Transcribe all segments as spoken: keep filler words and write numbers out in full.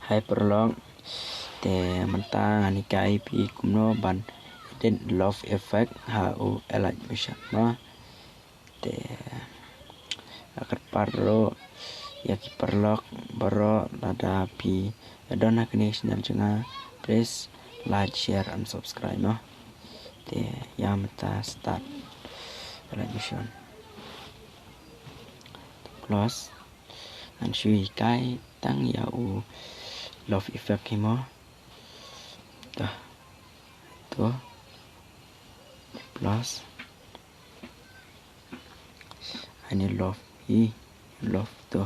Hi paralok. Te mynta ngan hikai phi kumno ban edit love effect ha u Alight Motion mo. Te nga kyrpad ruh ïa ki paralok baroh, lada phi don ha kane ka channel jong nga, please like, share and subscribe mo. Te ïa mynta start Alight Motion. Plus ngan shu hikai tang ïa u love effect hi mo. Dah. Tu. Plus ani love hi, love tu.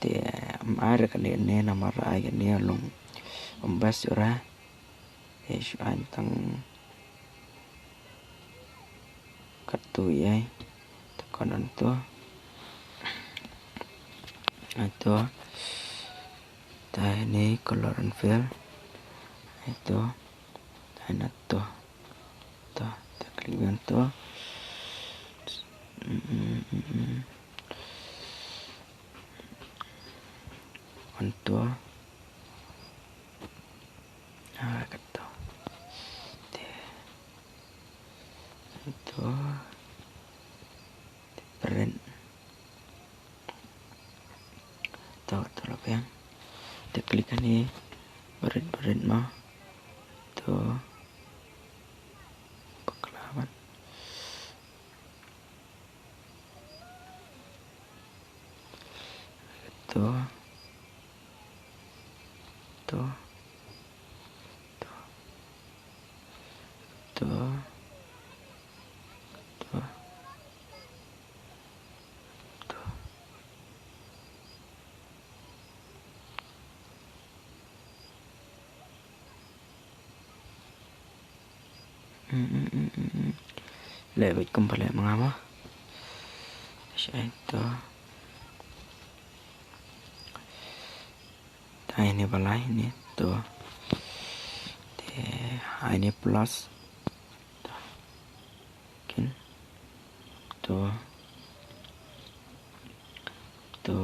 Te ym ai re kane ne namar ai kane long ym best ïa u re. Te shu ai tang katto ïa. Te kon on tu. Ai tu. Te ni color and fill. Ai tu. Te na tu. Tu. Te click biang tu. Mm, mm, mm, mm. On tu. Ah, katto. Te. Tu. Te print. Tu, tu lah biang. Te click ani barit barit mo. Tu. Bakla ban. Tu. Tu. Tu. Tu. Tu. Tu. Hmm, hmm, hmm, hmm, hmm. Leh bad kum ba leh ma nga mo. Shai to. Te ai ni ba lai ni to. Te ai ni plus. To. Kin. To. To.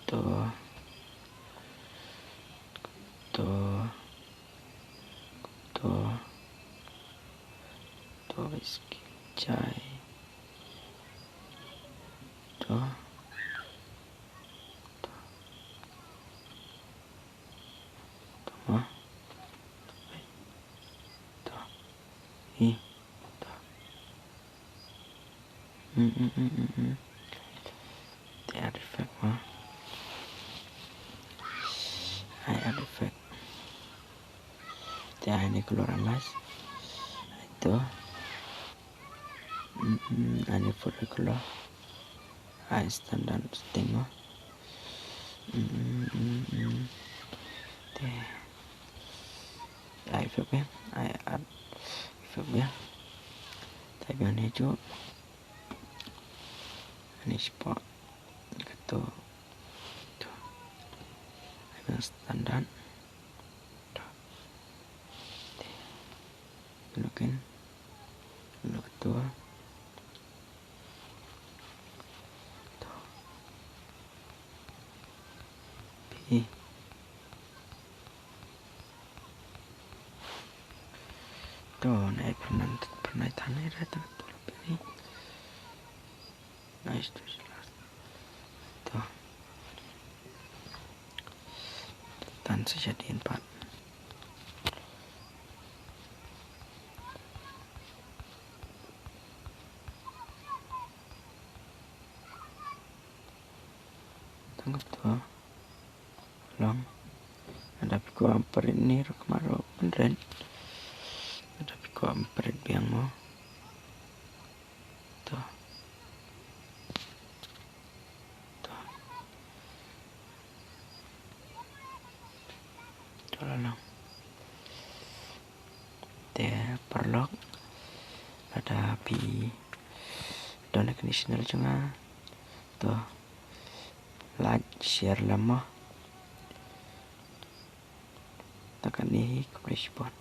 To. To. To. To. Skill jai. To. To. To. To. Hi. To. Hmm, hmm, hmm, hmm, hmm. Te add effect mo. Ai add effect. Te ai ni color analyze. Ai to. Hmm, hmm, ai ni full color. Ai standard setting mo. Hmm, hmm, hmm, hmm. Te ai effect biang, ai add effect biang. Te biang ni ju. Ani spot. Kato. To. Ai biang standard. To. Te. Lokin. Lokin to. To. Pi. To, nai pernah, pernah tanai ra tang to pi. Nice to. To. Tan sejadian pat. Tang to. Long. Ada piko amperit ni ruk maro amperit. Ada piko amperit biang mo. To. To. To la long. Te paralok, lada phi don ha kane ka channel jong nga, to like, share lem mo. Tang katne hi, khublei shibun.